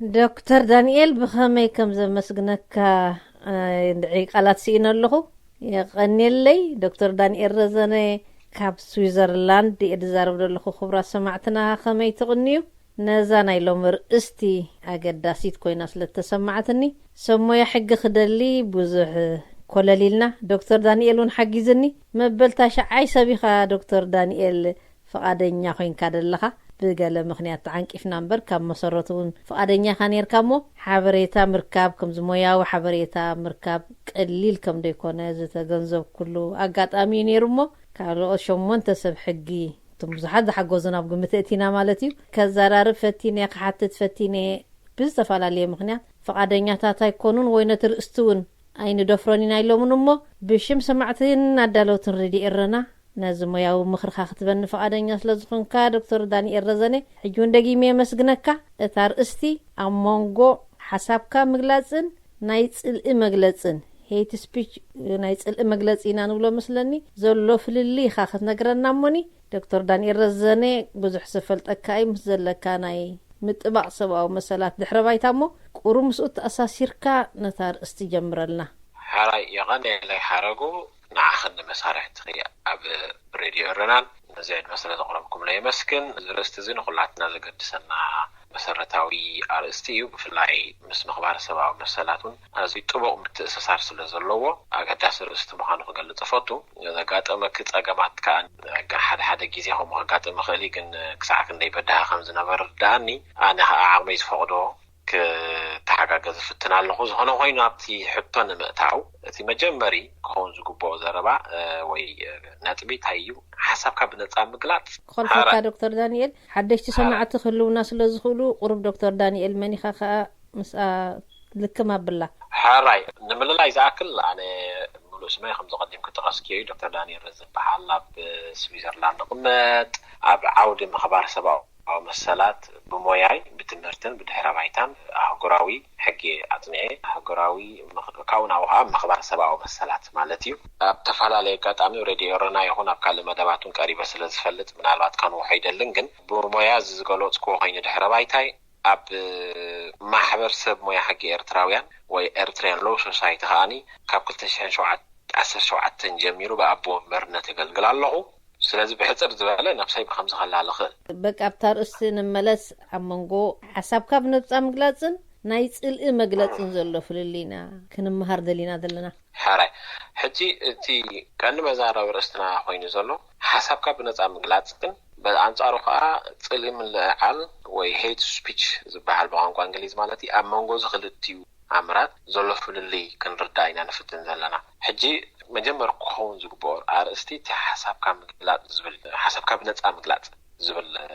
ዶክተር ዳንኤል፣ ብኸመይ ከም ዘመስግነካ ንዕይ ቃላት ስኢነ ኣለኹ። የቐንየለይ። ዶክተር ዳንኤል ረዘነ ካብ ስዊዘርላንድ እየ ዝዛረብ ዘለኹ። ክቡራት ሰማዕትና፣ ከመይ ትቕንዩ? ነዛ ናይ ሎሚ ርእስቲ ኣገዳሲት ኮይና ስለ እተሰማዕትኒ፣ ሰብ ሞያ ሕጊ ክደሊ ብዙሕ ኮለል ኢልና፣ ዶክተር ዳንኤል እውን ሓጊዝኒ። መበል ታሽዓይ ሰብ ኢኻ ዶክተር ዳንኤል፣ ፍቓደኛ ኮይንካ ደለኻ። ብገለ ምኽንያት ተዓንቂፍና እምበር፣ ካብ መሰረቱ እውን ፍቓደኛ ኢኻ ነይርካ። እሞ ሓበሬታ ምርካብ፣ ከምዚ ሞያዊ ሓበሬታ ምርካብ ቀሊል ከም ደይኮነ ዝተገንዘብኩሉ ኣጋጣሚ እዩ ነይሩ። እሞ ካልኦት ሸሞንተ ሰብ ሕጊ፣ እቶም ብዙሓት ዝሓገዙ ናብ ግምት እቲና ማለት እዩ፣ ከዘራርብ ፈቲነ፣ ክሓትት ፈቲነ። ብዝተፈላለየ ምኽንያት ፍቓደኛታት ኣይኮኑን፣ ወይ ነቲ ርእስቲ እውን ኣይንደፍሮን ኢና ኢሎምን። እሞ ብሽም ሰማዕትን ኣዳለውትን ሬድዮ ኤረና ነዚ ሞያዊ ምኽርኻ ክትበኒ ፍቓደኛ ስለ ዝኾንካ ዶክተር ዳንኤል ረዘነ፣ ሕጂ እውን ደጊመ የመስግነካ። እታ ርእስቲ ኣብ መንጎ ሓሳብካ ምግላጽን ናይ ጽልኢ መግለጽን፣ ሄይት ስፒች፣ ናይ ጽልኢ መግለጺ ኢና ንብሎ መስለኒ፣ ዘሎ ፍልልይ ኢኻ ክትነግረና። እሞኒ ዶክተር ዳንኤል ረዘነ፣ ብዙሕ ዝፈልጠካ እዩ፣ ምስ ዘለካ ናይ ምጥባቕ ሰብኣዊ መሰላት ድሕረ ባይታ። እሞ ቁሩብ ምስኡ ተኣሳሲርካ ነታ ርእስቲ ጀምረልና። ሕራይ፣ የቐንየለይ ሓረጉ። ንዓኽን ንመሳርሕትኺ ኣብ ሬድዮ ኤረናን ነዚ ዕድመ ስለ ዘቕረብኩምለይ የመስግን። እዚ ርእስቲ እዚ ንኹላትና ዘገድሰና መሰረታዊ ኣርእስቲ እዩ። ብፍላይ ምስ ምኽባር ሰብኣዊ መሰላት እውን ኣዝዩ ጥቡቕ ምትእስሳር ስለ ዘለዎ ኣገዳሲ ርእስቲ ምዃኑ ክገልጽ እፈቱ። ዘጋጠመኪ ጸገማት ከኣ፣ ግን ሓደ ሓደ ግዜ ከምኡ ከጋጥም ይኽእል እዩ፣ ግን ክሳዕ ክንደይ በዳሂ ከም ዝነበረ ርድኣኒ። ኣነ ከኣ ዓቕመይ ዝፈቕዶ ክተሓጋገዝ እፍትን ኣለኹ። ዝኾነ ኮይኑ፣ ኣብቲ ሕቶ ንምእታው፣ እቲ መጀመሪ ክኸውን ዝግብኦ ዘረባ፣ እ፣ ወይ፣ እ፣ ነጥቢ እንታይ እዩ? ሓሳብካ ብነጻ ምግላጽ። ክኾልፈካ ሓራ- ዶክተር ዳንኤል፣ ሓደሽቲ ሓራ- ሰማዕቲ ክህልውና ስለ ዝኽእሉ፣ ቁሩብ ዶክተር ዳንኤል መኒኻ ከኣ ምስኣ ልክም ኣብላ። ሕራይ፣ ንምልላይ ዝኣክል፣ ኣነ ምሉእ ስመይ ከምዚ ቀዲም ክጠቐስክዮ እዩ፣ ዶክተር ዳንኤል ዝበሃል፣ ኣብ ስዊዘርላንድ እቕመጥ። ኣብ ዓውዲ ምኽባር ሰብኣዊ መሰላት ብሞያይ፣ ብትምህርትን ብድሕረ ባይታን ኣህጉራዊ ሕጊ ኣጽኒዐ። ኣህጉራዊ ምኽ-፣ ካብኡ ናብኡ ከዓ ምኽባር ሰብኣዊ መሰላት ማለት እዩ። ኣብ ተፈላለየ ኣጋጣሚ ሬድዮ ኤረና ይኹን ኣብ ካልእ መደባት እውን ቀሪበ ስለ ዝፈልጥ፣ ምናልባት ከንውሖ ኣይደልን፣ ግን ብሞያ እዚ ዝገለጽክዎ ኮይኑ ድሕረ ባይታይ ኣብ ማሕበር ሰብ ሞያ ሕጊ ኤርትራውያን ወይ ኤርትራያን ሎው ሶሳይቲ ከኣኒ ካብ ክልተ ሽሕን ሸውዓተ ዓሰርተ ሸውዓተን ጀሚሩ ብኣቦ ወንበርነት የገልግል ኣለኹ። ስለዚ ብሕጽር ዝበለ ነብሰይ ብኸምዚ ከላሊ እኽእል። በቃ ኣብታ ርእሲ ንመለስ። ኣብ መንጎ ሓሳብካ ብነጻ ምግላጽን ናይ ጽልኢ መግለጽን ዘሎ ፍልልይና ክንመሃር ደሊና ዘለና። ሕራይ። ሕጂ እቲ ቀንዲ መዛረቢ ርእስትና ኮይኑ ዘሎ ሓሳብካ ብነጻ ምግላጽን ብኣንጻሩ ከኣ ጽልኢ ምልዕዓል ወይ ሄይት ስፒች ዝበሃል ብቋንቋ እንግሊዝ ማለት እዩ። ኣብ መንጎ እዚ ክልቲኡ ኣምራት ዘሎ ፍልልይ ክንርዳእ ኢና ንፍትን ዘለና። ሕጂ መጀመር ክኸውን ዝግብኦ ኣርእስቲ እቲ ሓሳብካ ምግላጽ ዝብል፣ ሓሳብካ ብነጻ ምግላጽ ዝብል፣ እ፣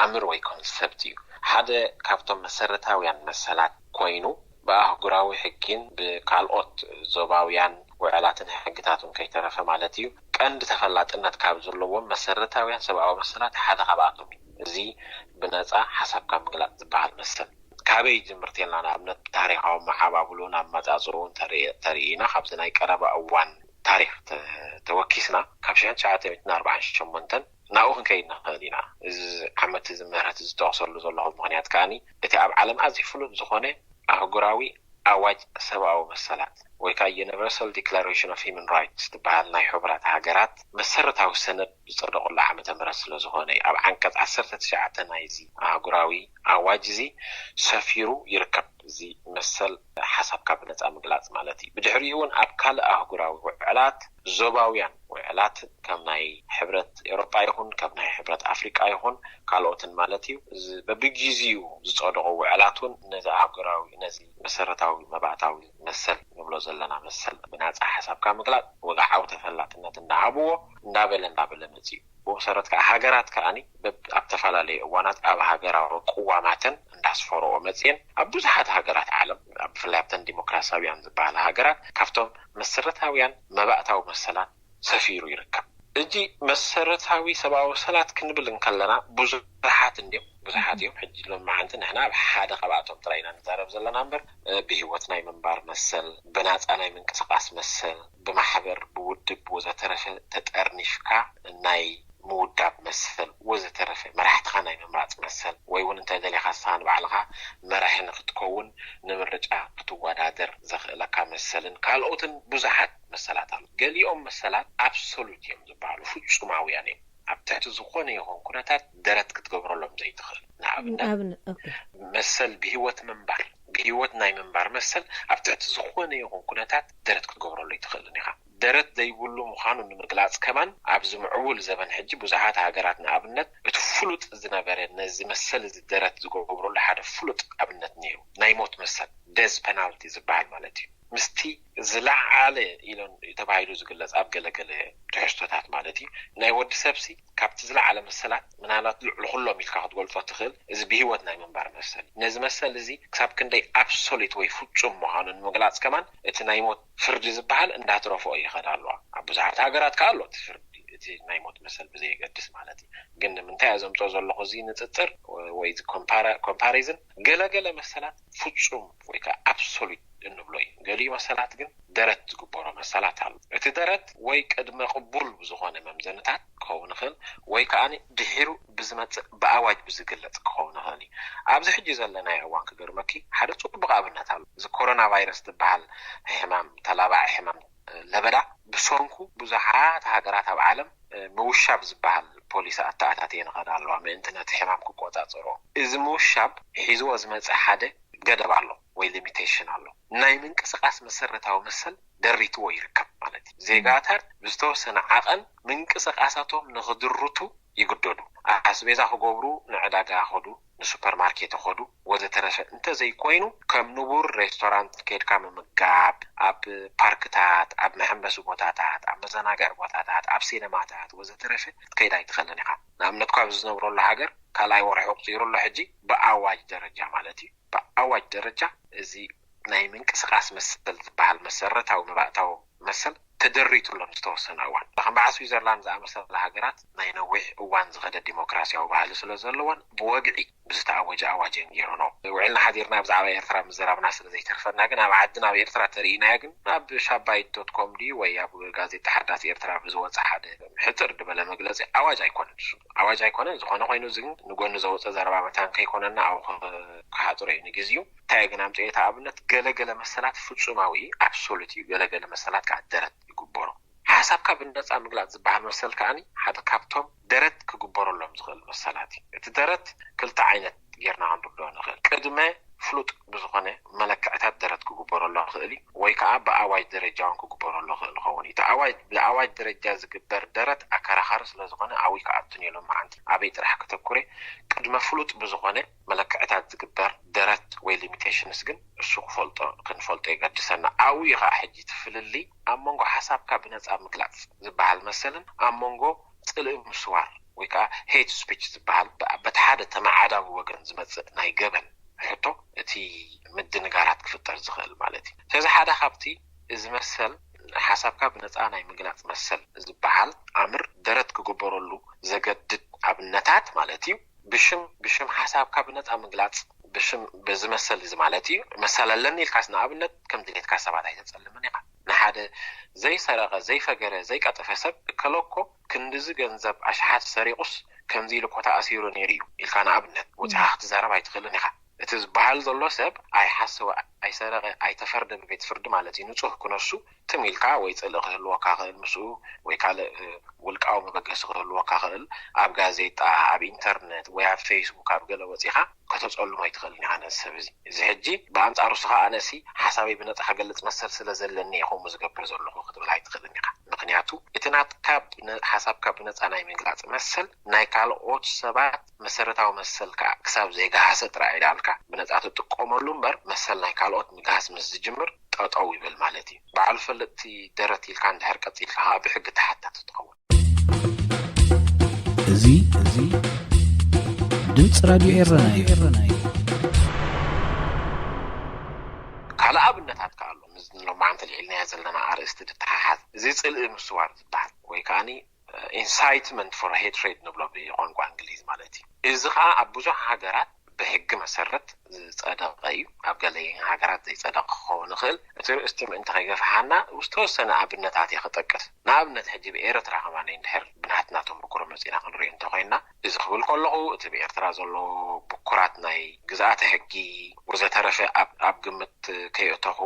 ኣምር ወይ ኮንሰፕት እዩ። ሓደ ካብቶም መሰረታውያን መሰላት ኮይኑ ብኣህጉራዊ ሕጊን ብካልኦት ዞባውያን ውዕላትን ሕግታትን ከይተረፈ ማለት እዩ። ቀንዲ ተፈላጥነት ካብ ዘለዎም መሰረታውያን ሰብኣዊ መሰላት ሓደ ካብኣቶም እዩ። እዚ ብነጻ ሓሳብካ ምግላጽ ዝበሃል መሰል ካበይ ይጅምር ተልና፣ ንኣብነት ብታሪኻዊ መዓባብሉን ኣመጻጽኡን ተርኢ-፣ ተርኢና፣ ካብዚ ናይ ቀረባ እዋን ታሪኽ ተ-፣ ተወኪስና፣ ካብ ሽሕን ትሽዓተ ሚእትን ኣርባዓን ሸሞንተን ናብኡ ክንከይድ ንኽእል ኢና። እዚ ዓመት እዚ ምህረት ዝጠቕሰሉ ዘለኹ ምኽንያት ከኣኒ፣ እቲ ኣብ ዓለም ኣዝዩ ፍሉጥ ዝኾነ ኣህጉራዊ ኣዋጅ ሰብኣዊ መሰላት ወይ ከዓ ዩኒቨርሳል ዲክላሬሽን ኦፍ ሂማን ራይትስ ዝበሃል ናይ ሕቡራት ሃገራት መሰረታዊ ሰነድ ዝጸደቐሉ ዓመተ ምህረት ስለ ዝኾነ እዩ። ኣብ ዓንቀጽ ዓሰርተ ትሽዓተ ናይዚ ኣህጉራዊ ኣዋጅ እዚ ሰፊሩ ይርከብ። እዚ መሰል ሓሳብካ ብነጻ ምግላጽ ማለት እዩ። ብድሕሪኡ እውን ኣብ ካልእ ኣህጉራዊ ውዕላት፣ ዞባውያን ውዕላት፣ ከም ናይ ሕብረት ኤውሮጳ ይኹን፣ ከም ናይ ሕብረት ኣፍሪቃ ይኹን፣ ካልኦትን ማለት እዩ፣ እዚ በብግዜኡ ዝጸደቑ ውዕላት እውን ነዚ ኣህጉራዊ፣ ነዚ መሰረታዊ መባእታዊ መሰል ንብሎ ዘለና መሰል ብናጻ ሓሳብካ ምግላጽ ወግዓዊ ተፈላጥነት እንዳሃብዎ እንዳበለ እንዳበለ መጺኡ። ብኡ መሰረት ከኣ ሃገራት ከኣኒ በብ-፣ ኣብ ተፈላለየ እዋናት ኣብ ሃገራዊ ቅዋማተን እንዳስፈረኦ መጽየን፣ ኣብ ብዙሓት ሃገራት ዓለም፣ ኣብ፣ ብፍላይ ኣብተን ዲሞክራሲያውያን ዝበሃላ ሃገራት፣ ካብቶም መሰረታውያን መባእታዊ መሰላት ሰፊሩ ይርከብ። እጂ መሰረታዊ ሰብኣዊ መሰላት ክንብል እንከለና ብዙሓት እንድዮም፣ ብዙሓት እዮም። ሕጂ ሎማዓንቲ ንሕና ኣብ ሓደ ካብኣቶም ጥራይ ኢና ንዛረብ ዘለና እምበር፣ እ፣ ብህይወት ናይ ምንባር መሰል፣ ብናጻ ናይ ምንቅስቃስ መሰል፣ ብማሕበር፣ ብውድብ ወዘተረፈ ተጠርኒፍካ ናይ ምውዳብ መሰል ወዘተረፈ፣ መራሕትኻ ናይ ምምራፅ መሰል፣ ወይ እውን እንተ ደሊኻ ንስኻ ንባዕልኻ መራሒ ንክትከውን ንምርጫ ክትወዳደር ዘኽእለካ መሰልን ካልኦትን ብዙሓት መሰላት ኣሉ። ገሊኦም መሰላት ኣብሶሉት እዮም ዝበሃሉ፣ ፍጹማውያን እዮም። ኣብ ትሕቲ ዝኾነ ይኹን ኩነታት ደረት ክትገብረሎም ዘይትኽእል። ንኣብነት ንኣብነት ኦኬ መሰል ብህይወት ምንባር፣ ብህይወት ናይ ምንባር መሰል ኣብ ትሕቲ ዝኾነ ይኹን ኩነታት ደረት ክትገብረሉ ኣይትኽእልን ኢኻ። ደረት ዘይብሉ ምዃኑ ንምግላጽ ከማን ኣብዚ ምዕቡል ዘበን ሕጂ ብዙሓት ሃገራት ንኣብነት እቲ ፍሉጥ ዝነበረ ነዚ መሰል እዚ ደረት ዝገብረሉ ሓደ ፍሉጥ ኣብነት ነይሩ። ናይ ሞት መሰል፣ ደዝ ፐናልቲ ዝበሃል ማለት እዩ። ምስቲ ዝለዓለ ኢሎን ተባሂሉ ዝግለጽ ኣብ ገለገለ ትሕዝቶታት ማለት እዩ ናይ ወዲ ሰብሲ ካብቲ ዝለዓለ መሰላት ምናልባት ልዕሊ ኩሎም ኢልካ ክትገልጾ ትኽእል እዚ ብህይወት ናይ ምንባር መሰል እዩ። ነዚ መሰል እዚ ክሳብ ክንደይ ኣብሶሉት ወይ ፍጹም ምዃኑ ንምግላጽ ከማን እቲ ናይ ሞት ፍርዲ ዝበሃል እንዳትረፍኦ ይኸዳ ኣለዋ። ኣብ ብዙሓት ሃገራት ከኣ ኣሎ እቲ ፍርዲ፣ እቲ ናይ ሞት መሰል ብዘየገድስ ማለት እዩ። ግን ንምንታይ እየ ዘምፅኦ ዘለኹ እዚ ንፅፅር ወይ ኮምፓሪዝን? ገለገለ መሰላት ፍጹም ወይ ከዓ ኣብሶሉት እንብሎ እዩ። ገሊኡ መሰላት ግን ደረት ዝግበሮ መሰላት ኣሎ። እቲ ደረት ወይ ቅድመ ቅቡል ብዝኾነ መምዘንታት ክኸውን ይኽእል ወይ ከዓ ድሒሩ ብዝመፅእ ብኣዋጅ ብዝግለፅ ክኸውን ይኽእል እዩ። ኣብዚ ሕጂ ዘለናዮ እዋን ክገርመኪ ሓደ ፅቡቕ ኣብነት ኣሎ። እዚ ኮሮና ቫይረስ ዝበሃል ሕማም፣ ተላባዒ ሕማም ለበዳ ብሰንኩ ብዙሓት ሃገራት ኣብ ዓለም ምውሻብ ዝበሃል ፖሊሲ ኣተኣታትየን ይኸዳ ኣለዋ ምእንቲ ነቲ ሕማም ክቆፃፀሮ። እዚ ምውሻብ ሒዝዎ ዝመፀ ሓደ ገደብ ኣሎ ወይ ሊሚቴሽን ኣሎ። ናይ ምንቅስቃስ መሰረታዊ መሰል ደሪትዎ ይርከብ ማለት እዩ። ዜጋታት ብዝተወሰነ ዓቐን ምንቅስቃሳቶም ንክድርቱ ይግደዱ። ኣስቤዛ ክገብሩ ንዕዳጋ ይኸዱ፣ ንሱፐርማርኬት ይኸዱ ወዘተረፈ። እንተዘይኮይኑ ከም ንቡር ሬስቶራንት ከይድካ ምምጋብ፣ ኣብ ፓርክታት፣ ኣብ መሐንበሲ ቦታታት፣ ኣብ መዘናግዒ ቦታታት፣ ኣብ ሲነማታት ወዘተረፈ ክትከይድ ኣይትኽእልን ኢኻ። ንኣብነት ካብ ዝነብረሉ ሃገር ካልኣይ ወርሒ ኣቑፂሩ ኣሎ ሕጂ ብኣዋጅ ደረጃ ማለት እዩ። ብኣዋጅ ደረጃ እዚ ናይ ምንቅስቃስ መሰል ዝበሃል መሰረታዊ መባእታዊ መሰል ተደሪቱ ኣሎ ንዝተወሰነ እዋን። ከም በዓል ስዊዘርላንድ ዝኣመሰላ ሃገራት ናይ ነዊሕ እዋን ዝኸደ ዲሞክራሲያዊ ባህሊ ስለ ዘለወን ብወግዒ ብዝተኣወጀ ኣዋጅ እየን ገይረንኦ። ውዒልና ሓዲርና ብዛዕባ ኤርትራ ምዝራብና ስለ ዘይተርፈና ግን ኣብ ዓድና ኣብ ኤርትራ ተርእይናዮ ግን ኣብ ሻባይት ዶት ኮም ድዩ ወይ ኣብ ጋዜጣ ሓዳስ ኤርትራ ብዝወፀ ሓደ ሕፅር ዝበለ መግለፂ ኣዋጅ ኣይኮነን። እሱ ኣዋጅ ኣይኮነን። ዝኾነ ኮይኑ እዚ ግን ንጎኒ ዘውፅእ ዘረባ መታን ከይኮነና ኣብኡ ክሓፅሮ እዩ ንግዚኡ። እንታይ ግን ኣምፅኦ እቲ ኣብነት ገለገለ መሰላት ፍፁማዊ እዩ፣ ኣብሶሉት እዩ፣ ገለገለ መሰላት ከዓ ደረት ይግበሮ። ሓሳብካ ብነፃ ምግላፅ ዝበሃል መሰል ከዓኒ ሓደ ካብቶም ደረት ክግበረሎም ዝኽእል መሰላት እዩ። እቲ ደረት ክልተ ዓይነት ጌርና ክንርድኦ ንኽእል። ቅድመ ፍሉጥ ብዝኾነ መለክዕታት ደረት ክግበረሎ ይኽእል እዩ፣ ወይ ከዓ ብኣዋጅ ደረጃ እውን ክግበረሎ ይኽእል ይኸውን እዩ። እቲ ኣዋጅ ብኣዋጅ ደረጃ ዝግበር ደረት ኣከራኻሪ ስለ ዝኾነ ኣብኡ ክኣቱ እየ ሎማዓንቲ። ኣበይ ጥራሕ ከተኩረ? ቅድመ ፍሉጥ ብዝኾነ መለክዕታት ዝግበር ደረት ወይ ሊሚቴሽንስ ግን እሱ ክፈልጦ ክንፈልጦ የገድሰና። ኣብኡ እዩ ከዓ ሕጂ እቲ ፍልልይ ኣብ መንጎ ሓሳብካ ብነፃ ምግላፅ ዝበሃል መሰልን ኣብ መንጎ ፅልኢ ምስዋር ወይ ከዓ ሄት ስፒች ዝበሃል በ- በቲ ሓደ ተመዓዳዊ ወገን ዝመፅእ ናይ ገበን ሕቶ እቲ ምድንጋራት ክፍጠር ዝኽእል ማለት እዩ። ስለዚ ሓደ ካብቲ እዚ መሰል ሓሳብካ ብነፃ ናይ ምግላፅ መሰል ዝበሃል ኣምር ደረት ክግበረሉ ዘገድድ ኣብነታት ማለት እዩ። ብሽም ብሽም ሓሳብካ ብነፃ ምግላፅ ብሽም በዚ መሰል እዚ ማለት እዩ። መሰል ኣለኒ ኢልካስ ንኣብነት ከም ድሌትካ ሰባት ኣይተፀልምን ኢኻ። ንሓደ ዘይሰረቐ ዘይፈገረ ዘይቀጠፈ ሰብ እከለኮ ክንድዚ ገንዘብ ኣሽሓት ሰሪቑስ ከምዚ ኢሉ እኮ ተኣሲሩ ነይሩ እዩ ኢልካ ንኣብነት ወፂኻ ክትዛረብ ኣይትኽእልን ኢኻ። እቲ ዝበሃል ዘሎ ሰብ ኣይሓሰወ ኣይሰረቐ ኣይተፈርደ ብቤት ፍርዲ ማለት እዩ ንፁህ ክነሱ ትም ኢልካ ወይ ፅልኢ ክህልወካ ክእል ምስኡ ወይ ካልእ ውልቃዊ መበገሲ ክህልወካ ክእል ኣብ ጋዜጣ ኣብ ኢንተርነት ወይ ኣብ ፌስቡክ ኣብ ገለ ወፂኻ ከተፀልሞ ኣይትኽእልን ኢኻ ነዚ ሰብ እዚ። እዚ ሕጂ ብኣንፃሩ ስኻ ኣነሲ ሓሳበይ ብነፃ ክገልፅ መሰል ስለ ዘለኒ እየ ከምኡ ዝገብር ዘለኹ ክትብል ኣይትኽእልን ኢኻ። ምክንያቱ እቲ ናትካ ብነ- ሓሳብካ ብነፃ ናይ ምግላፅ መሰል ናይ ካልኦት ሰባት መሰረታዊ መሰል ከዓ ክሳብ ዘይገሃሰ ጥራይ ኢዳልካ ብነፃ ትጥቀመሉ እምበር መሰል ናይ ካልኦት ምግሃስ ምስ ዝጅምር ጠጠው ይብል ማለት እዩ። በዓል ፈለጥቲ ደረት ኢልካ እንድሕር ቀፂልካ ከዓ ብሕጊ ተሓታቲ ትኸውን። እዚ እዚ ድምፂ ራድዮ ኤረና እዩ። ካልእ ኣብነታት ከዓ ኣሎ። ምስ ሎማዓንቲ ልዒልናዮ ዘለና ኣርእስቲ ድተሓሓዝ እዚ ፅልኢ ምስዋር ዝበሃል ወይ ከዓ ኢንሳይትመንት ፎር ሄትሬድ ንብሎ ብቋንቋ እንግሊዝ ማለት እዩ። እዚ ከዓ ኣብ ብዙሕ ሃገራት ብሕጊ መሰረት ዝፀደቐ እዩ። ኣብ ገለ ሃገራት ዘይፀደቐ ክኸውን ይኽእል። እቲ ርእስቲ ምእንቲ ከይገፍሓና ዝተወሰነ ኣብነታት እየ ክጠቅስ። ንኣብነት ሕጂ ብኤርትራ ከማን እንድሕር ብናትና ተመክሮ መፂና ክንሪኦ እንተኮይና፣ እዚ ክብል ከለኹ እቲ ብኤርትራ ዘሎ ብኩራት ናይ ግዝኣተ ሕጊ ወዘተረፈ ኣብ ኣብ ግምት ከየእተኹ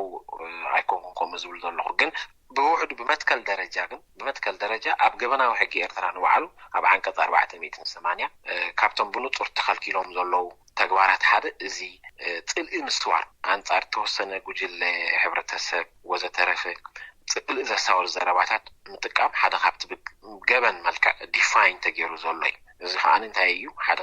ኣይኮንኩን ከምኡ ዝብል ዘለኹ። ግን ብውሕዱ ብመትከል ደረጃ ግን ብመትከል ደረጃ ኣብ ገበናዊ ሕጊ ኤርትራ ንባዕሉ ኣብ ዓንቀጽ ኣርባዕተ ሚእትን ሰማንያ ካብቶም ብንጹር ተኸልኪሎም ዘለዉ ተግባራት ሓደ እዚ ጽልኢ ምስዋር ኣንጻር ተወሰነ ጉጅለ ሕብረተሰብ ወዘተረፈ ጽልኢ ዘሳወር ዘረባታት ምጥቃም ሓደ ካብቲ ብገበን መልክዕ ዲፋይን ተገይሩ ዘሎ እዩ። እዚ ከዓ እንታይ እዩ? ሓደ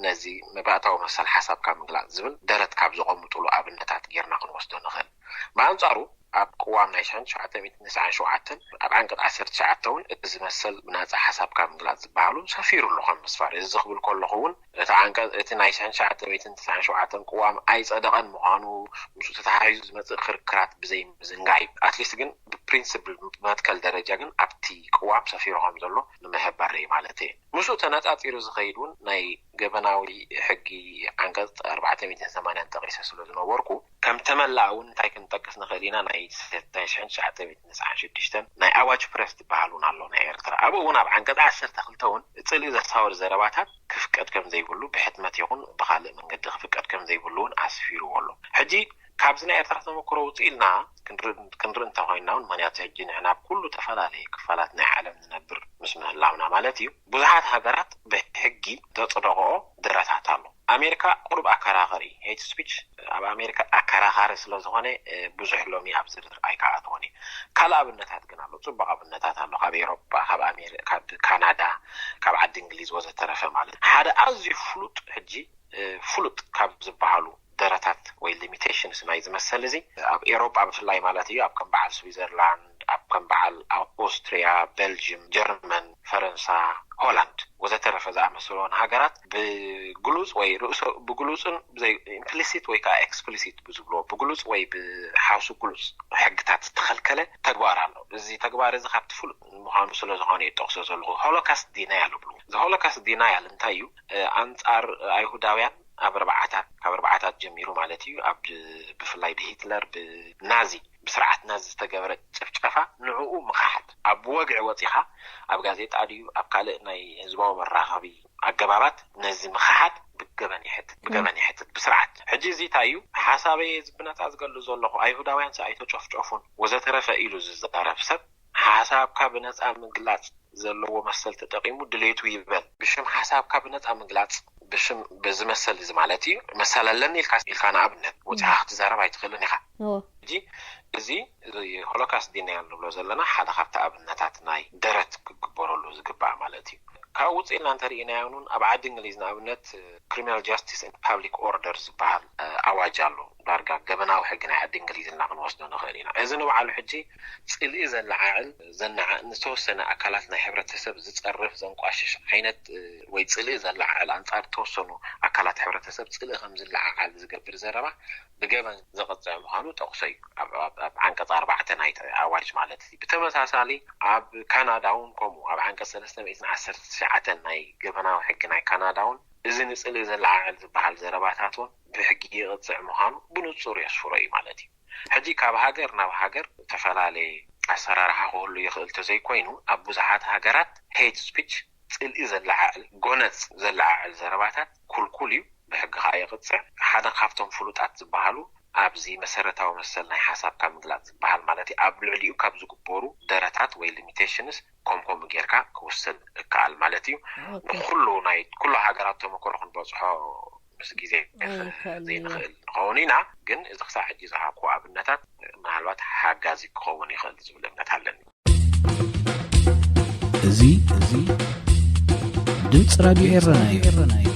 ነዚ መባእታዊ መሰል ሓሳብካ ምግላጽ ዝብል ደረት ካብ ዘቐምጥሉ ኣብነታት ጌርና ክንወስዶ ንኽእል። ብኣንጻሩ ኣብ ቅዋም ናይ ሽሕን ትሽዓተ ሚእትን ተስዓን ሸውዓተን ኣብ ዓንቀጽ ዓሰርተ ትሽዓተ እውን እዚ መሰል ብናጻ ሓሳብካ ምግላጽ ዝበሃሉ ሰፊሩ ኣሎ ከም ምስፋር። እዚ ክብል ከለኹ እውን እቲ ዓንቀጽ እቲ ናይ ሽሕን ትሽዓተ ሚእትን ተስዓን ሸውዓተን ቅዋም ኣይጸደቐን ምዃኑ ምስኡ ተተሓሒዙ ዝመጽእ ክርክራት ብዘይ ምዝንጋዕ እዩ። ኣትሊስት ግን ብፕሪንስፕል ብመትከል ደረጃ ግን ኣብቲ ቅዋም ሰፊሩ ከም ዘሎ ንምሕባር እዩ ማለት እየ። ምስኡ ተነጻጺሩ ዝኸይድ እውን ናይ ገበናዊ ሕጊ ዓንቀጽ ኣርባዕተ ሚእትን ሰማንያን ጠቒሰ ስለ ዝነበርኩ ከም ተመላእ እውን እንታይ ክንጠቅስ ንኽእል ኢና? ናይ ናይ ሽሕን ትሽዓተ ሚእትን ተስዓን ሽዱሽተን ናይ ኣዋጅ ፕረስ ዝበሃል እውን ኣሎ ናይ ኤርትራ። ኣብኡ እውን ኣብ ዓንቀጽ ዓሰርተ ክልተ እውን ጽልኢ ዘሳወር ዘረባታት ክፍቀድ ከም ዘይብሉ ብሕትመት ይኹን ብኻልእ መንገዲ ክፍቀድ ከም ዘይብሉ እውን ኣስፊርዎ ኣሎ። ሕጂ ካብዚ ናይ ኤርትራ ተመክሮ ውፅእ ኢልና ክንርኢ እንተኮይና እውን ምክንያቱ ሕጂ ንሕና ኣብ ኩሉ ተፈላለየ ክፋላት ናይ ዓለም ንነብር ምስ ምህላውና ማለት እዩ ብዙሓት ሃገራት ብሕጊ ዘፅደቀኦ ደረታት ኣሎ። ኣሜሪካ ቁሩብ ኣከራኸሪ ሄት ስፒች ኣብ ኣሜሪካ ኣከራኻሪ ስለዝኾነ ብዙሕ ሎሚ ኣብ ዝርዝር ኣይከኣትወን እየ። ካልእ ኣብነታት ግን ኣሎ፣ ፅቡቅ ኣብነታት ኣሎ ካብ ኤሮጳ ካብ ኣሜሪካ ካብ ካናዳ ካብ ዓዲ እንግሊዝ ወዘተረፈ ማለት ሓደ ኣዝዩ ፍሉጥ ሕጂ ፍሉጥ ካብ ዝበሃሉ ደረታት ወይ ሊሚቴሽንስ ናይ ዝመሰል እዚ ኣብ ኤሮጳ ብፍላይ ማለት እዩ ኣብ ከም በዓል ስዊዘርላንድ ኣብ ከም በዓል ኣውስትሪያ ቤልጅም ጀርመን ፈረንሳ ሆላንድ ወዘተረፈ ዝኣመሰለዎን ሃገራት ብግሉፅ ወይ ርእሶ ብግሉፅን ብዘይ ኢምፕሊሲት ወይ ከዓ ኤክስፕሊሲት ብዝብልዎ ብግሉፅ ወይ ብሓውሲ ግሉፅ ሕግታት ዝተኸልከለ ተግባር ኣሎ። እዚ ተግባር እዚ ካብቲ ፍሉጥ ምዃኑ ስለ ዝኾነ ይጠቕሶ ዘለኹ ሆሎካስት ዲናያል ይብሉ። እዚ ሆሎካስት ዲናያል እንታይ እዩ? ኣንፃር ኣይሁዳውያን ኣብ ኣርባዓታት ካብ ኣርባዓታት ጀሚሩ ማለት እዩ ኣብ ብፍላይ ብሂትለር ብናዚ ብስርዓት ናዚ ዝተገበረ ጭፍጨፋ ንዕኡ ምኽሓድ ኣብ ወግዒ ወፂኻ ኣብ ጋዜጣ ድዩ ኣብ ካልእ ናይ ህዝባዊ መራኸቢ ኣገባባት ነዚ ምኽሓድ ብገበን ይሕትት ብገበን ይሕትት ብስርዓት። ሕጂ እዚ እንታይ እዩ ሓሳበይ ብነፃ ዝገልፅ ዘለኹ ኣይሁዳውያን ኣይተጨፍጨፉን ወዘተረፈ ኢሉ ዝዛረብ ሰብ ሓሳብካ ብነፃ ምግላፅ ዘለዎ መሰል ተጠቂሙ ድሌቱ ይበል። ብሽም ሓሳብካ ብነፃ ምግላፅ ብሽም በዚ መሰል እዚ ማለት እዩ መሰል ኣለኒ ኢልካ ኢልካ ንኣብነት ወፂኻ ክትዛረብ ኣይትኽእልን ኢኻ። ሕጂ እዚ እዚ ሆሎካስት ዲናያል ንብሎ ዘለና ሓደ ካብቲ ኣብነታት ናይ ደረት ክግበረሉ ዝግባእ ማለት እዩ። ካብ ውፅኢና እንተርኢናዮ እውን ኣብ ዓዲ እንግሊዝ ንኣብነት ክሪሚናል ጃስቲስ ን ፓብሊክ ኦርደር ዝበሃል ኣዋጅ ኣሎ። ዳርጋ ገበናዊ ሕጊ ናይ ዓዲ እንግሊዝ ኢልና ክንወስዶ ንኽእል ኢና። እዚ ንባዕሉ ሕጂ ፅልኢ ዘለዓዕል ዘናዓ ንዝተወሰነ ኣካላት ናይ ሕብረተሰብ ዝፀርፍ ዘንቋሽሽ ዓይነት ወይ ፅልኢ ዘለዓዕል ኣንፃር ዝተወሰኑ ኣካላት ሕብረተሰብ ፅልኢ ከም ዝለዓዓል ዝገብር ዘረባ ብገበን ዘቐፅዕ ምዃኑ ጠቕሶ እዩ ኣብ ዓንቀፅ ኣርባዕተ ናይ ኣዋጅ ማለት እዩ። ብተመሳሳሊ ኣብ ካናዳ እውን ከምኡ ኣብ ዓንቀፅ ሰለስተ ሚእትን ዓሰርተ ትሽዓተን ናይ ገበናዊ ሕጊ ናይ ካናዳ እውን እዚ ንፅልኢ ዘለዓዕል ዝበሃል ዘረባታት እውን ብሕጊ ይቕፅዕ ምዃኑ ብንፁር የስፍሮ እዩ ማለት እዩ። ሕጂ ካብ ሃገር ናብ ሃገር ዝተፈላለየ ኣሰራርሓ ክህሉ ይኽእል ተዘይኮይኑ ኣብ ብዙሓት ሃገራት ሄት ስፒች ፅልኢ ዘለዓዕል ጎነፅ ዘለዓዕል ዘረባታት ኩልኩል እዩ። ብሕጊ ከዓ ይቕፅዕ። ሓደ ካብቶም ፍሉጣት ዝበሃሉ ኣብዚ መሰረታዊ መሰል ናይ ሓሳብካ ምግላፅ ዝበሃል ማለት እዩ ኣብ ልዕሊኡ ካብ ዝግበሩ ደረታት ወይ ሊሚቴሽንስ ከምከምኡ ጌርካ ክውሰን እከኣል ማለት እዩ። ንኩሉ ናይ ኩሉ ሃገራት ተመክሮ ክንበፅሖ ምስ ግዜ ዘይንኽእል ንኸውን ኢና። ግን እዚ ክሳብ ሕጂ ዝሃብኩ ኣብነታት ምናልባት ሓጋዚ ክኸውን ይኽእል ዝብል እምነት ኣለኒ። እዚ እዚ ድምፂ ራድዮ ኤረና እዩ።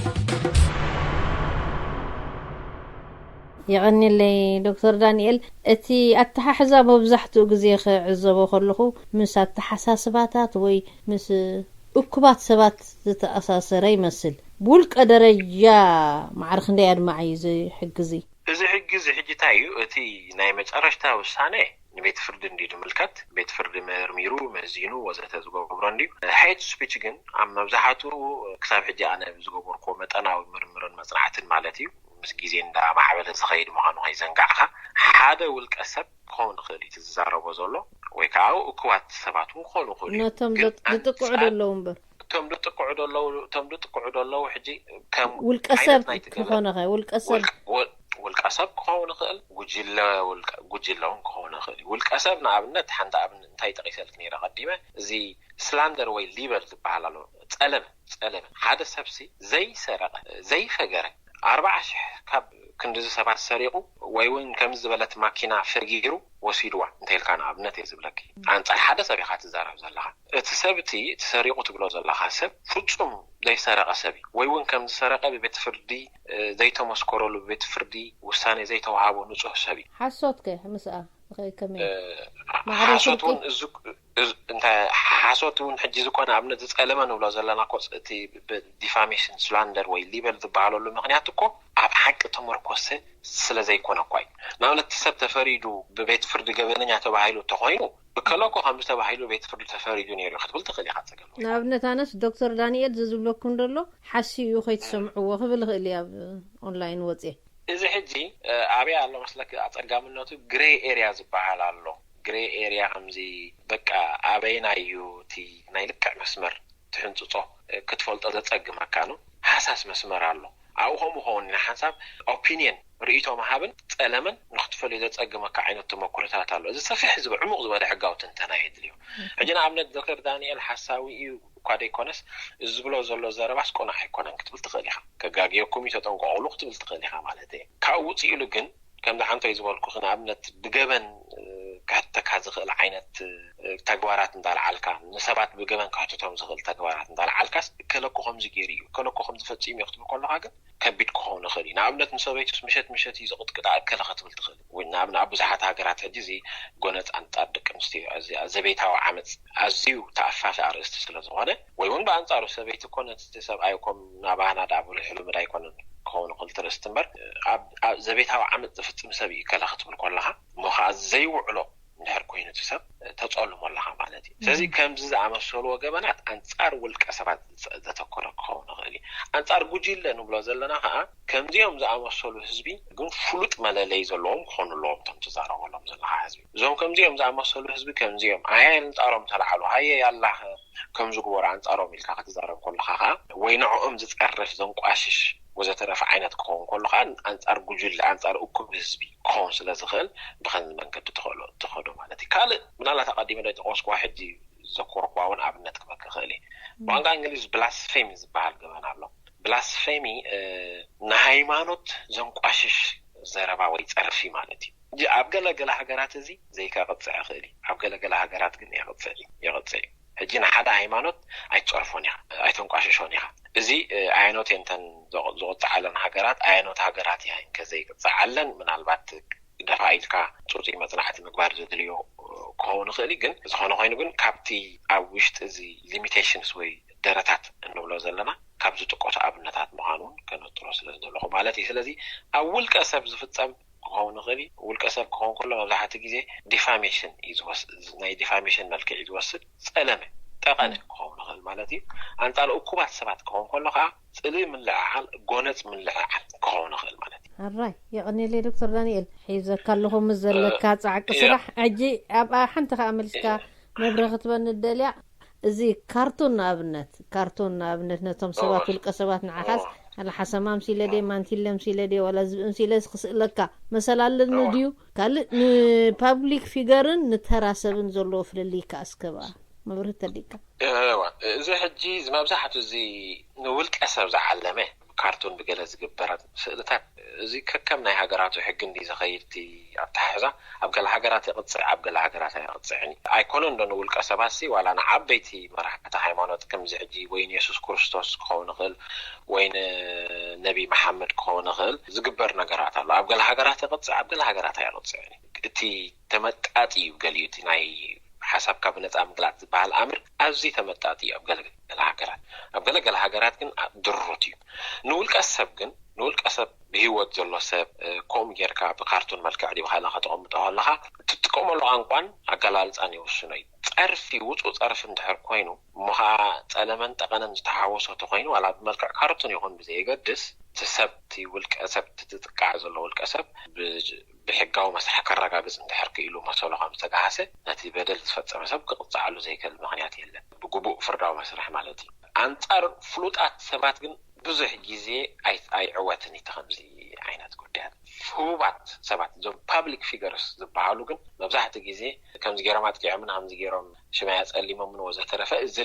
የቐንየለይ ዶክተር ዳንኤል። እቲ ኣተሓሕዛ መብዛሕትኡ ግዜ ክዕዘቦ ከለኹ ምስ ኣተሓሳስባታት ወይ ምስ እኩባት ሰባት ዝተኣሳሰረ ይመስል። ብውልቀ ደረጃ ማዕረ ክንደይ ኣድማዒ እዩ እዚ ሕጊ እዚ? እዚ ሕጊ እዚ ሕጂ እንታይ እዩ? እቲ ናይ መጨረሽታ ውሳነ ንቤት ፍርዲ እንድዩ ዝምልከት። ቤት ፍርዲ መርሚሩ መዚኑ ወዘተ ዝገብሮ እንድዩ። ሄት ስፒች ግን ኣብ መብዛሕትኡ ክሳብ ሕጂ ኣነ ብዝገበርኩዎ መጠናዊ ምርምርን መፅናዕትን ማለት እዩ ምስ ግዜ እንዳማዕበለ ዝኸይድ ምዃኑ ከይዘንጋዕካ ሓደ ውልቀ ሰብ ክኸውን ይኽእል እዩ ዝዛረቦ ዘሎ ወይ ከዓ እኩባት ሰባት እውን ክኾኑ ይኽእሉ እዮም። ነቶም ግን ዝጥቅዑ ዘለዉ እምበር እቶም ዝጥቅዑ ዘለዉ እቶም ዝጥቅዑ ዘለዉ ሕጂ ከም ውልቀ ሰብ ክኾነ ውልቀ ሰብ ውልቀ ሰብ ክኸውን ይኽእል፣ ጉጅለ ውልቀ- ጉጅለ እውን ክኸውን ይኽእል እዩ። ውልቀ ሰብ ንኣብነት ሓንቲ ኣብነት እንታይ ጠቂሰልክ ነይረ ቀዲመ፣ እዚ ስላንደር ወይ ሊበል ዝበሃል ኣሎ፣ ጸለመ ጸለመ ሓደ ሰብሲ ዘይሰረቀ ዘይፈገረ ኣርባዓ ሽሕ ካብ ክንድዚ ሰባት ሰሪቁ ወይ እውን ከምዚ ዝበለት ማኪና ፈጊሩ ወሲድዋ እንተልካ ንኣብነት እየ ዝብለኪ። ኣንጻር ሓደ ሰብ ኢኻ ትዛረብ ዘለኻ። እቲ ሰብ እቲ እቲ ሰሪቁ ትብሎ ዘለኻ ሰብ ፍጹም ዘይሰረቀ ሰብ እዩ ወይ እውን ከም ዝሰረቀ ብቤት ፍርዲ ዘይተመስከረሉ ብቤት ፍርዲ ውሳኔ ዘይተዋሃቦ ንጹህ ሰብ እዩ። ሓሶት ከ ምስኣ ከመይ ሓሶት እውን እንታይ ሓሶት እውን ሕጂ ዝኾነ ኣብነት ዝጸለመ ንብሎ ዘለና ኮ እቲ ዲፋሜሽን ስላንደር ወይ ሊበል ዝበሃለሉ ምክንያት እኮ ኣብ ሓቂ ተመርኮሰ ስለ ዘይኮነ እኳ እዩ። ንኣብነት እቲ ሰብ ተፈሪዱ ብቤት ፍርዲ ገበነኛ ተባሂሉ እንተኮይኑ እከለኮ ከምዚ ተባሂሉ ቤት ፍርዲ ተፈሪዱ ነይሩ ክትብል ትኽእል ኢኻ። ጸገም ንኣብነት ኣነስ ዶክተር ዳንኤል ዝዝብለኩም ደሎ ሓስዩ እዩ ከይትሰምዕዎ ክብል ይኽእል እዩ ኣብ ኦንላይን ወፅየ። እዚ ሕጂ ኣበይ ኣሎ መስለክ ኣጸጋምነቱ ግሬይ ኤርያ ዝበሃል ኣሎ። ግሬይ ኤርያ ከምዚ በቃ ኣበይና እዩ እቲ ናይ ልክዕ መስመር ትሕንፅፆ ክትፈልጦ ዘፀግመካ ነው። ሃሳስ መስመር ኣሎ። ኣብኡ ከምኡ ከውን ኢና ሓንሳብ ኦፒንየን ርእይቶ ምሃብን ጸለመን ንክትፈልዮ ዘጸግመካ ዓይነት ተመክሮታት ኣሎ። እዚ ሰፊሕ ዝበ ዕሙቕ ዝበለ ሕጋዊ ትንተና የድልዮ። ሕጂ ንኣብነት ዶክተር ዳንኤል ሓሳዊ እዩ እኳ ዘይኮነስ እዚ ዝብሎ ዘሎ ዘረባስ ቅኑዕ ኣይኮነን ክትብል ትኽእል ኢኻ። ከጋግየኩም እዩ ተጠንቀቑሉ ክትብል ትኽእል ኢኻ ማለት እየ። ካብኡ ውፅእ ኢሉ ግን ከምዚ ሓንቶይ ዝበልኩኺ ንኣብነት ብገበን ክሕተካ ዝኽእል ዓይነት ተግባራት እንዳልዓልካ ንሰባት ብገበን ክሕትቶም ዝኽእል ተግባራት እንዳልዓልካስ እከለኮ ከምዚ ገይሩ እዩ እከለኮ ከምዚ ፈፂሙ እዩ ክትብል ከለካ ግን ከቢድ ክኸውን ይኽእል እዩ። ንኣብነት ንሰበይቱስ ምሸት ምሸት እዩ ዝቕጥቅጣ እከለ ክትብል ትኽእል። ንኣብነት ኣብ ብዙሓት ሃገራት ሕጂ እዚ ጎነፅ ኣንፃር ደቂ ኣንስትዮ ዘቤታዊ ዓመፅ ኣዝዩ ተኣፋፊ ኣርእስቲ ስለ ዝኾነ ወይ እውን ብኣንፃሩ ሰበይቲ እኮ ነቲ ሰብኣይ እኮ ናባህና ዳኣ ብልሑ ልምድ ኣይኮነን ክኸውን ይኽእል ትርእስቲ እምበር ዘቤታዊ ዓመፅ ዝፍፅም ሰብ እዩ እከለ ክትብል ከለኻ እሞ ከዓ ዘይውዕሎ እንድሕር ኮይኑ እቲ ሰብ ተፀልሞ ኣለኻ ማለት እዩ። ስለዚ ከምዚ ዝኣመሰልዎ ገበናት ኣንፃር ውልቀ ሰባት ዘተኮረ ክኸውን ይኽእል እዩ። ኣንፃር ጉጅለ ንብሎ ዘለና ከዓ ከምዚኦም ዝኣመሰሉ ህዝቢ ግን ፍሉጥ መለለይ ዘለዎም ክኾኑ ኣለዎም። እቶም ትዛረበሎም ዘለኻ ህዝቢ እዞም ከምዚኦም ዝኣመሰሉ ህዝቢ ከምዚኦም ኣየ ኣንፃሮም ተላዓሉ ሃየ ያላ ከምዚ ግበሩ ኣንፃሮም ኢልካ ክትዛረብ ከለካ ከዓ ወይ ንዕኦም ዝፀርፍ ዘንቋሽሽ ወዘተረፈ ዓይነት ክኸውን ከሎ ከዓ ኣንፃር ጉጅለ ኣንፃር እኩብ ህዝቢ ክኸውን ስለ ዝኽእል ብኸምዚ መንገዲ ትኸዶ ማለት እዩ። ካልእ ምናልባት ኣቐዲመ ዶ ጠቀስኩዋ ሕጂ ዘኮርኩዋ እውን ኣብነት ክበክ ክእል እዩ። ብቋንቋ እንግሊዝ ብላስፌሚ ዝበሃል ገበን ኣሎ። ብላስፌሚ ንሃይማኖት ዘንቋሽሽ ዘረባ ወይ ፀርፊ ማለት እዩ። ኣብ ገለገለ ሃገራት እዚ ዘይከቅፅዕ ይኽእል እዩ። ኣብ ገለገለ ሃገራት ግን የቅፅዕ እዩ። ሕጂ ንሓደ ሃይማኖት ኣይትፀርፎን ኢኻ ኣይተንቋሽሾን ኢኻ። እዚ ኣየኖት እየንተን ዝቕፅዓለን ሃገራት ኣየኖት ሃገራት እያ ከዘይቅፅዓለን ምናልባት ደፋ ኢልካ ፅፁይ መፅናዕቲ ምግባር ዘድልዮ ክኸውን ይኽእል እዩ። ግን ዝኾነ ኮይኑ ግን ካብቲ ኣብ ውሽጢ እዚ ሊሚቴሽንስ ወይ ደረታት እንብሎ ዘለና ካብ ዝጥቀሱ ኣብነታት ምዃኑ እውን ከነጥሮ ስለ ዝደለኹ ማለት እዩ። ስለዚ ኣብ ውልቀ ሰብ ዝፍፀም ክኸውን ይኽእል እዩ። ውልቀ ሰብ ክኸውን ከሎ መብዛሕትኡ ግዜ ዲፋሜሽን እዩ ዝወስድ፣ ናይ ዲፋሜሽን መልክዕ እዩ ዝወስድ። ጸለመ፣ ጠቐነ ክኸውን ይኽእል ማለት እዩ። ኣንጻር እኩባት ሰባት ክኸውን ከሎ ከዓ ጽልኢ ምልዕዓል፣ ጎነጽ ምልዕዓል ክኸውን ይኽእል ማለት እዩ። ኣራይ የቐንየለይ ዶክተር ዳንኤል፣ ሒዘካ ኣለኹ ምስ ዘለካ ጻዕቂ ስራሕ። ሕጂ ኣብኣ ሓንቲ ከዓ መሊስካ መብርሂ ክትበኒ ደልያ። እዚ ካርቱን ንኣብነት ካርቱን ንኣብነት ነቶም ሰባት ውልቀ ሰባት ንዓኻስ ኣላ ሓሰማ ምሲለ ድየ ማንቲለ ምሲለ ድየ ዋላ ዝብኢ ምሲለ ክስእለካ መሰል ኣለኒ ድዩ? ካልእ ንፓብሊክ ፊገርን ንተራ ሰብን ዘለዎ ፍልልይ ከኣ እስከ ብኣ መብርሂ ተሊካ። እዋ እዚ ሕጂ እዚ መብዛሕቱ እዚ ንውልቀ ሰብ ዝዓለመ ካርቱን ብገለ ዝግበር ስእልታት እዚ ከከም ናይ ሃገራቱ ሕጊ እንዲ ዝኸይድ እቲ ኣተሓሕዛ ኣብ ገለ ሃገራት የቕፅዕ ኣብ ገለ ሃገራት ኣየቕፅዕን እዩ። ኣይኮነን ዶ ንውልቀ ሰባትሲ ዋላ ንዓበይቲ መራሕቲ ሃይማኖት ከምዚ ሕጂ ወይ ንየሱስ ክርስቶስ ክኸውን ይኽእል ወይ ንነቢ መሓመድ ክኸውን ይኽእል ዝግበር ነገራት ኣሎ። ኣብ ገለ ሃገራት የቕፅዕ ኣብ ገለ ሃገራት ኣየቕፅዕን እዩ። እቲ ተመጣጢ እዩ ገሊኡ እቲ ናይ ሓሳብካ ብነፃ ምግላፅ ዝበሃል ኣምር ኣዝዩ ተመጣጢ እዩ ኣብ ገለገለ ሃገራት። ኣብ ገለገለ ሃገራት ግን ድሩት እዩ። ንውልቀ ሰብ ግን ንውልቀ ሰብ ብህይወት ዘሎ ሰብ ከምኡ ጌርካ ብካርቱን መልክዕ ዲብካ ኢላ ከተቐምጦ ከለኻ እትጥቀመሉ ቋንቋን ኣገላልፃን ይውስኖ እዩ። ፀርፊ ውፁእ ፀርፊ እንድሕር ኮይኑ እሞ ከዓ ፀለመን ጠቐነን ዝተሓወሶ ተኮይኑ ዋላ ብመልክዕ ካርቱን ይኹን ብዘየገድስ እቲ ሰብ እቲ ውልቀ ሰብ እቲ ዝጥቃዕ ዘሎ ውልቀ ሰብ ብሕጋዊ መስርሕ ከረጋግፅ እንድሕር ክኢሉ መሰሉ ከም ዝተገሃሰ ነቲ በደል ዝፈፀመ ሰብ ክቕፃዓሉ ዘይክእል ምኽንያት የለን። ብግቡእ ፍርዳዊ መስርሕ ማለት እዩ። ኣንጻር ፍሉጣት ሰባት ግን ብዙሕ ግዜ ኣይዕወትን እቲ ከምዚ ዓይነት ጉዳያት። ህቡባት ሰባት፣ እዞም ፓብሊክ ፊገርስ ዝበሃሉ ግን መብዛሕትኡ ግዜ ከምዚ ገይሮም ኣጥቂዖምን ከምዚ ገይሮም ሽማይ ኣጸሊሞምን ወዘተረፈ። እዚ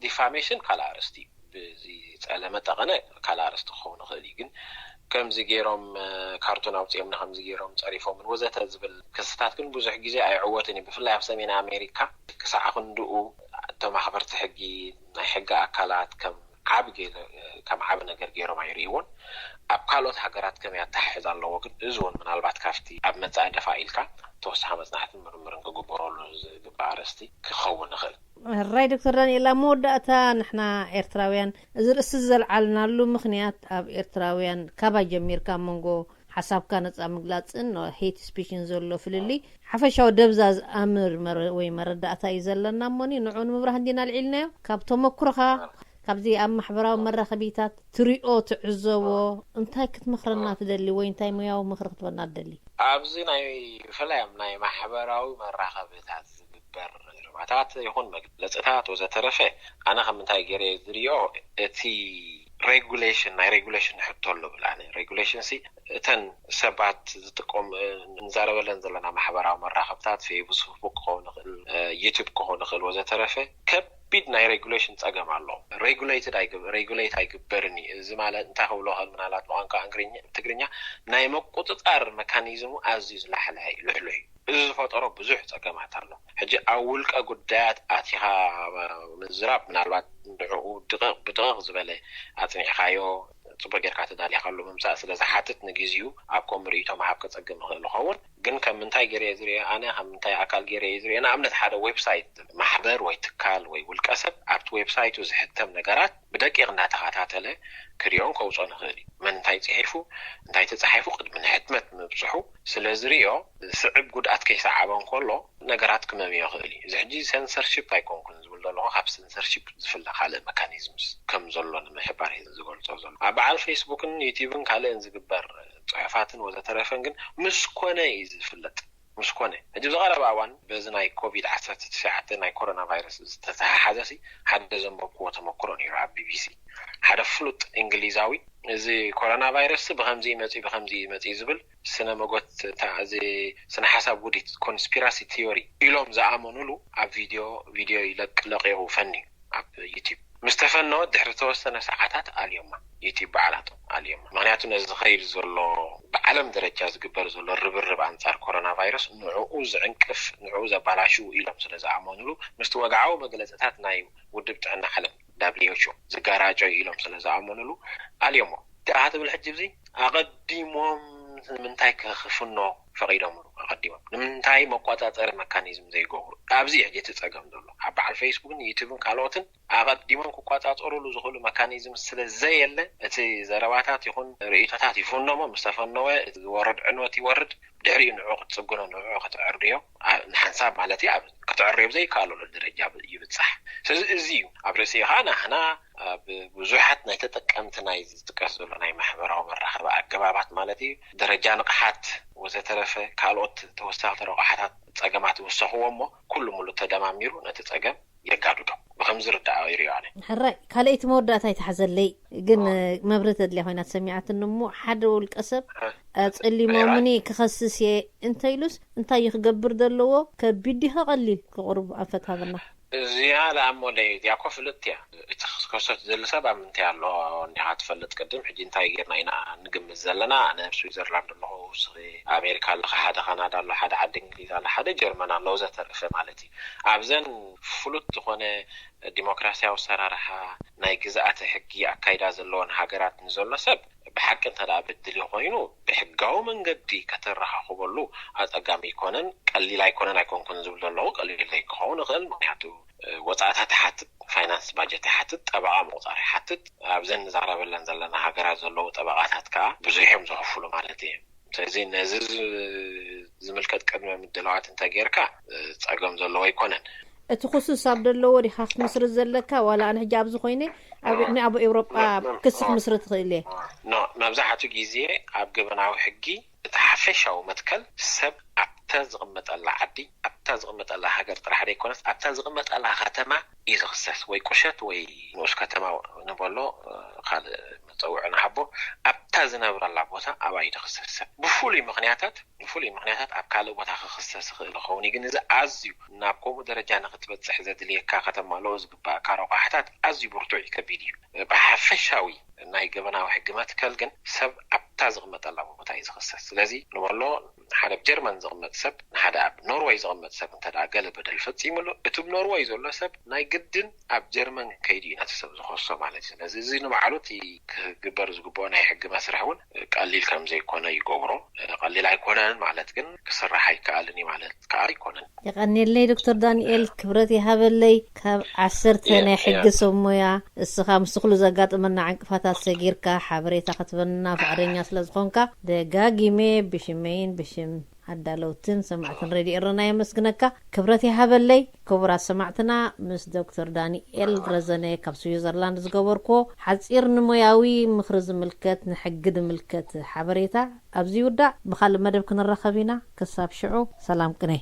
ዲፋሜሽን ካልእ ኣርእስቲ እዩ። ብዝጸለመ ጠቐነ ካልእ ኣርእስቲ ክኸውን ይኽእል እዩ። ግን ከምዚ ገይሮም ካርቱን ኣውጺኦምና፣ ከምዚ ገይሮም ጸሪፎምን ወዘተ ዝብል ክስታት ግን ብዙሕ ግዜ ኣይዕወትን እዩ። ብፍላይ ኣብ ሰሜን ኣሜሪካ ክሳዕ ክንድኡ እቶም ኣኽበርቲ ሕጊ፣ ናይ ሕጊ ኣካላት ከም ዓቢ ገለ ከም ዓቢ ነገር ገይሮም ኣይርእይዎን። ኣብ ካልኦት ሃገራት ከመይ ኣተሓሕዛ ኣለዎ ግን፣ እዚ እውን ምናልባት ካብቲ ኣብ መጻኢ ደፋ ኢልካ ተወሳኺ መጽናዕትን ምርምርን ክግበረሉ ዝግባእ ኣርእስቲ ክኸውን ይኽእል። ሕራይ ዶክተር ዳንኤል፣ ኣብ መወዳእታ ንሕና ኤርትራውያን እዚ ርእሲ ዘልዓልናሉ ምኽንያት ኣብ ኤርትራውያን ካባይ ጀሚርካ መንጎ ሓሳብካ ነጻ ምግላጽን ሄት ስፒችን ዘሎ ፍልልይ ሓፈሻዊ ደብዛ ዝኣምር ወይ መረዳእታ እዩ ዘለና። እሞኒ ንዑ ንምብራህ እንዲና ኣልዒልናዮ። ካብ ተመኩሮኻ ካብዚ ኣብ ማሕበራዊ መራኸቢታት ትሪኦ ትዕዘቦ እንታይ ክትመኽረና ትደሊ ወይ እንታይ ሙያዊ ምኽሪ ክትበና ትደሊ? ኣብዚ ናይ ብፍላይ ኣብ ናይ ማሕበራዊ መራኸቢታት ዝግበር ዘረባታት ይኹን መግለፅታት ወዘተረፈ ኣነ ከም እንታይ ገይረ ዝሪኦ እቲ ሬጉሌሽን ናይ ሬጉሌሽን ሕቶ ኣሎ ብል ኣነ ሬጉሌሽን ሲ እተን ሰባት ዝጥቀም ንዛረበለን ዘለና ማሕበራዊ መራኸብታት ፌስቡክ ክኸውን ይኽእል ዩቱብ ክኸውን ይኽእል ወዘተረፈ ከቢድ ናይ ሬጉሌሽን ጸገም ኣሎ። ሬጉሌትድ ሬጉሌት ኣይግበርን እዩ። እዚ ማለት እንታይ ክብሎ ክእል ምናልባት ብቋንቋ ትግርኛ ናይ መቁፅፃር መካኒዝሙ ኣዝዩ ዝላሕለ እዩ ልሕሉ እዩ። እዚ ዝፈጠሮ ብዙሕ ጸገማት ኣሎ። ሕጂ ኣብ ውልቀ ጉዳያት ኣቲኻ ምዝራብ ምናልባት ንዕኡ ድቕቕ ብድቕቕ ዝበለ ኣጽኒዕካዮ ጽቡቅ ጌርካ ተዳሊኻሉ ምምጻእ ስለ ዝሓትት ንግዜኡ ኣብ ከምኡ ርእይቶ ምሃብ ከጸግም ይኽእል ይኸውን። ግን ከም ምንታይ ገይረ እየ ዝርእዮ ኣነ ከም ምንታይ ኣካል ገይረ እየ ዝርእዮ ንኣብነት ሓደ ዌብሳይት ማሕበር ወይ ትካል ወይ ውልቀ ሰብ ኣብቲ ዌብሳይቱ ዝሕተም ነገራት ብደቂቕ እናተኸታተለ ክርእዮን ከውፅኦን ይኽእል እዩ። መን እንታይ ፅሒፉ እንታይ ተፃሒፉ ቅድሚ ንሕትመት ምብፅሑ ስለ ዝርእዮ ስዕብ ጉድኣት ከይሰዓበ እንከሎ ነገራት ክመምዮ ይኽእል እዩ። እዚ ሕጂ ሰንሰርሺፕ ኣይኮንኩን ዝብል ዘለኹ ካብ ሰንሰርሺፕ ዝፍለ ካልእ መካኒዝምስ ከም ዘሎ ንምሕባር እየ ዝገልጾ ዘሎ። ኣብ በዓል ፌስቡክን ዩቲብን ካልእን ዝግበር ጽሑፋትን ወዘተረፈን ግን ምስ ኮነ እዩ ዝፍለጥ። ምስ ኮነ ሕጂ ብዝቐረባ እዋን በዚ ናይ ኮቪድ ዓሰርተ ትሽዓተ ናይ ኮሮና ቫይረስ ዝተተሓሓዘ ሲ ሓደ ዘንበብክዎ ተመክሮ ነይሩ ኣብ ቢቢሲ ሓደ ፍሉጥ እንግሊዛዊ እዚ ኮሮና ቫይረስ ብከምዚ ይመፅእ ብከምዚ ይመፅእ ዝብል ስነ መጎት እዚ ስነ ሓሳብ ውዲት ኮንስፒራሲ ቲዮሪ ኢሎም ዝኣመኑሉ ኣብ ቪድዮ ቪድዮ ይለቅ ለቂቑ ፈንዩ ኣብ ዩቲብ ምስ ተፈነወ ድሕሪ ተወሰነ ሰዓታት ኣልዮማ ዩቲብ በዓላቶም ኣልዮማ ምክንያቱ ነዚ ዝኸይድ ዘሎ ብዓለም ደረጃ ዝግበር ዘሎ ርብርብ ኣንጻር ኮሮና ቫይረስ ንዕኡ ዝዕንቅፍ ንዕኡ ዘባላሽው ኢሎም ስለ ዝኣመኑሉ ምስቲ ወግዓዊ መግለፅታት ናይ ውድብ ጥዕና ዓለም ዳብሊው ኤች ኦ ዝጋራጨው ኢሎም ስለ ዝኣመኑሉ ኣልዮሞ ደኣ ትብል ሕጂ እዚ ኣቐዲሞም ንምንታይ ክፍኖ ፈቒዶምሉ ኣቐዲሞም ንምንታይ መቋፃፀሪ መካኒዝም ዘይገብሩ ኣብዚ ሕጂ እቲ ፀገም ዘሎ ኣብ በዓል ፌስቡክን ዩቱብን ካልኦትን ኣቐዲሞም ክቋፃፀሩሉ ዝኽእሉ መካኒዝም ስለ ዘየለ እቲ ዘረባታት ይኹን ርእይቶታት ይፍኖሞ ምስ ተፈነወ ዝወርድ ዕንወት ይወርድ ድሕሪኡ ንዑ ክትፅግኖ ንዑ ክትዕርድዮ ንሓንሳብ ማለት እዩ ኣብ ክትዕርዮ ብዘይከኣለሉ ደረጃ ይብፃሕ ስለዚ እዚ እዩ ኣብ ርእሲ ከዓ ናህና ኣብ ብዙሓት ናይ ተጠቀምቲ ናይ ዝጥቀስ ዘሎ ናይ ማሕበራዊ መራኸቢ ኣገባባት ማለት እዩ ደረጃ ንቕሓት ወዘተረፈ ካልኦት ተወሳኽቲ ረቑሓታት ፀገማት ይውሰኽዎ እሞ ኩሉ ሙሉ ተደማሚሩ ነቲ ፀገም የጋድዶ ብከም ዝርዳኣ ይሪኦ ኣነ ሕራይ ካልኣይቲ መወዳእታ ኣይተሓዘለይ ግን መብርህ ተድልያ ኮይና ተሰሚዓትኒ እሞ ሓደ ውልቀ ሰብ ኣጸሊሞምኒ ክኸስስ እየ እንተኢሉስ እንታይ እዩ ክገብር ዘለዎ ከቢድ ድዩ ቀሊል ክቕርብ ኣንፈት ሃበና እዚኣ ደኣ እሞ ለይ እዚኣ እኮ ፍልጥቲ እያ እቲ ክስከሶ ትደሊ ሰብ ኣብ ምንታይ ኣሎ እንዲኻ ትፈልጥ ቅድም ሕጂ እንታይ ጌርና ኢና ንግምት ዘለና ኣነ ኣብ ስዊዘርላንድ ኣለኹ ንስኺ ኣሜሪካ ኣለኻ ሓደ ካናዳ ኣሎ ሓደ ዓዲ እንግሊዝ ኣሎ ሓደ ጀርመን ኣሎ ወዘተርፈ ማለት እዩ ኣብዘን ፍሉጥ ዝኾነ ዲሞክራሲያዊ ኣሰራርሓ ናይ ግዝኣተ ሕጊ ኣካይዳ ዘለወን ሃገራት ንዘሎ ሰብ ብሓቂ እንተ ደኣ በድልዩ ኮይኑ ብሕጋዊ መንገዲ ከተረኻኽበሉ ኣጸጋሚ ኣይኮነን፣ ቀሊል ኣይኮነን ኣይኮንኩን ዝብል ዘለኹ ቀሊል ዘይክኸውን ይኽእል፣ ምኽንያቱ ወጻእታት ይሓትት፣ ፋይናንስ ባጀት ይሓትት፣ ጠበቓ ምቑጻር ይሓትት፣ ኣብዘን ንዛረበለን ዘለና ሃገራት ዘለዉ ጠበቓታት ከኣ ብዙሕ እዮም ዝኸፍሉ ማለት እየ። ስለዚ ነዚ ዝምልከት ቅድመ ምድላዋት እንተጌርካ ጸገም ዘለዎ ኣይኮነን። እቲ ኩስስ ኣብ ደለዎ ዲኻ ክትምስርት ዘለካ ዋላ ኣነ ሕጂ ኣብዚ ኮይነ ኣብ ኣብ ኤውሮጳ ክሲ ክምስርት ይኽእል እየ። ኖ መብዛሕትኡ ግዜ ኣብ ገበናዊ ሕጊ እቲ ሓፈሻዊ መትከል ሰብ ኣብታ ዝቕመጠላ ዓዲ፣ ኣብታ ዝቕመጠላ ሃገር ጥራሕ ዘይኮነስ ኣብታ ዝቕመጠላ ከተማ እዩ ዝኽሰስ። ወይ ቁሸት ወይ ንኡስ ከተማ ንበሎ፣ ካልእ መፀውዒ ንሃቦ፣ ኣብታ ዝነብረላ ቦታ ኣብኣ እዩ ዝኽሰስ። ሰብ ብፍሉይ ምኽንያታት ብፍሉይ ምኽንያታት ኣብ ካልእ ቦታ ክኽሰስ ይኽእል ይኸውን እዩ። ግን እዚ ኣዝዩ ናብ ከምኡ ደረጃ ንክትበፅሕ ዘድልየካ ከተማልኦ ዝግባእካ ረቋሕታት ኣዝዩ ብርቱዕ እዩ፣ ከቢድ እዩ። ብሓፈሻዊ ናይ ገበናዊ ሕጊ መትከል ግን ሰብ ኣብታ ዝቕመጠላ ቦታ እዩ ዝኽሰስ። ስለዚ ንበሎ ሓደ ኣብ ጀርመን ዝቕመጥ ሰብ ንሓደ ኣብ ኖርወይ ዝቕመጥ ሰብ እንተ ደኣ ገለ በደል ፈጺሙሉ፣ እቲ ኣብ ኖርወይ ዘሎ ሰብ ናይ ግድን ኣብ ጀርመን ከይዱ እዩ ነቲ ሰብ ዝኸሶ ማለት እዩ። ስለዚ እዚ ንባዕሉ እቲ ክግበር ዝግብኦ ናይ ሕጊ መስርሕ እውን ቀሊል ከም ዘይኮነ ይገብሮ። ቀሊል ኣይኮነን ማለት ግን ክስራሕ ኣይከኣልን እዩ ማለት ከዓ ኣይኮነን። የቐንየለይ ዶክተር ዳንኤል፣ ክብረት ይሃበለይ። ካብ ዓሰርተ ናይ ሕጊ ሰብ ሞያ እስኻ ምስ ኩሉ ዘጋጥመና ዕንቅፋታት ሰጊርካ ሓበሬታ ክትበና ፍቓደኛ ስለ ዝኾንካ ደጋጊመ ብሽመይን ብሽም ኣዳለውትን ሰማዕትን ሬድዮ ኤረና የመስግነካ። ክብረት ይሃበለይ። ክቡራት ሰማዕትና፣ ምስ ዶክተር ዳንኤል ረዘነ ካብ ስዊዘርላንድ ዝገበርኩዎ ሓጺር ንሞያዊ ምኽሪ ዝምልከት፣ ንሕጊ ዝምልከት ሓበሬታ ኣብዚ ይውዳእ። ብኻልእ መደብ ክንራኸብ ኢና። ክሳብ ሽዑ ሰላም ቅነ።